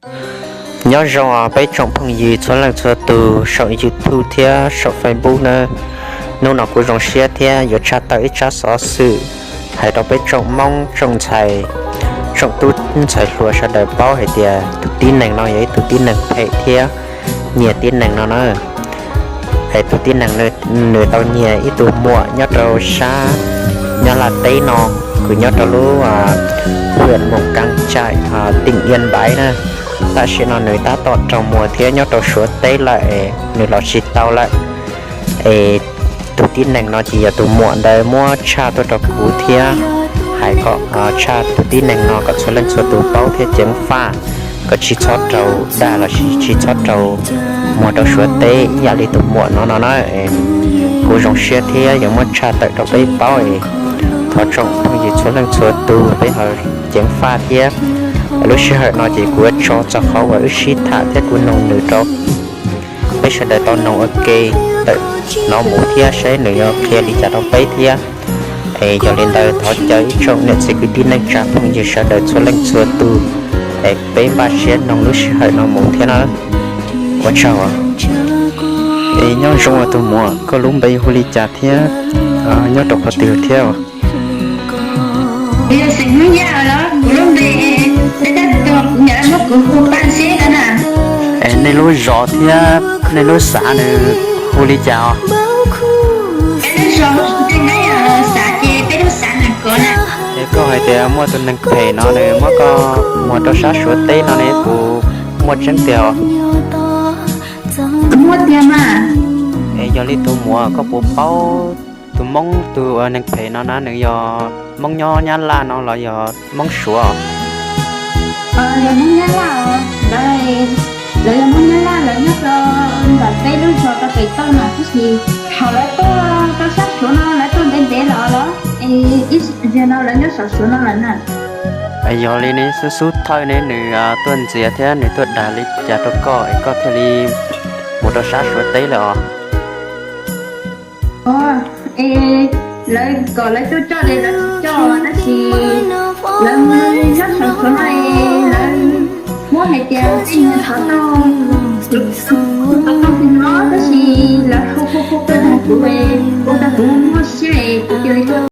Nyob zoo os peb tsoom phooj ywg txhua leej txhua tus saum YouTube thiab saum Facebook na. Hnub no kuv zoo siab thiab yuav tshaj tawm ib tsab xov xwm hais rau peb tsoom Hmoob tsoom ntxhais, tsoom tub ntxhais hluas sawv daws paub hais tias tus tib neeg no yog ib tug tib neeg phem thiab nyiag tib neeg no na. Es tus tib neeg nws tau nyiag ib tug muam nyob rau sab Nyab Laj teb no, kws nyob rau lub huyện Mù Cang Chải, tỉnh Yên Bái na. Tam sim no nws tab tom raug muag thiab nyob rau Suav teb lawm, nws los tsis tau lawm. Es tus tib neeg no ces yog tus muam ntawd muab tshaj tuaj rau kuv thiab hais kom tshaj tus tib neeg no kom txhua leej txhua tus paub thiab ceev faj, kom tsis txhob raug dag los sis tsis txhob raug muag rau Suav teb ib yam li tus muam no no na. Kuv zoo siab thiab yuav muab tshaj tawm rau peb paub es thov tsoom phooj ywg txhua leej txhua tus peb ho ceev faj thiab. Lub sij hawm no ces kuv yuav tso txog qhov uas wb sib tham thiab kuv noog nws rau peb sawv daws tau noog ua ke tawm no mus thiab saib nws yuav qhia li cas rau peb thiab. Es yog li ntawd thov caw ib tsoom niam txiv kwv tij neej tsa phooj ywg sawv daws txhua leej txhua tus es peb npaj siab noog lub sij hawm no mus thiab na. Ua tsaug. Es nyob zoo tus muam, koj lub npe hu li cas thiab nyob rau qhov twg thiab? Kuv yog xeem Hmoob Yaj los kuv lub npe, peb tab tom kuv niam muab kuv hu Paj Xeb no na. Es nej lub zos thiab nej lub xav nws hu li cas os? Peb lub zos hu Paj Xeb, xav ces peb lub xav Nam Kov na. Es koj hais tias muaj tus neeg phem no nws muab koj muag rau sab Suav teb no ne, puas muaj tseeb tiag os? Muaj tiag mas. Es yog li tus muam, koj puas paub tus Hmoob tus neeg phem no na nws yog Hmoob nyob Nyab Laj no los yog Hmoob Suav? Yog Hmoob Nyab Laj os. Lawv yog Hmoob Nyab Laj, lawv nyob rau ntawm peb lub zos rau pem toj no tab sis thaum lawv tuaj rau sab Suav no lawv tuaj ntev ntev los los, ib zaug no lawv nyob saum Suav no lawm na. Yog li ne xub xub thawj ne nws tuaj ntxias thiab nws tuaj dag li cas rau koj es koj thiaj li mus rau sab Suav teb lawm os? Es lawv kom lawv tuaj coj ces lawv tsis coj, tab sis lawv nyob saum Suav no es lawv muab hais tias tej niag xov tooj, xov tooj no tab sis lawv hu hu hu tuaj dag kuv, hu tau kuv muaj siab es kuv cia li tuaj.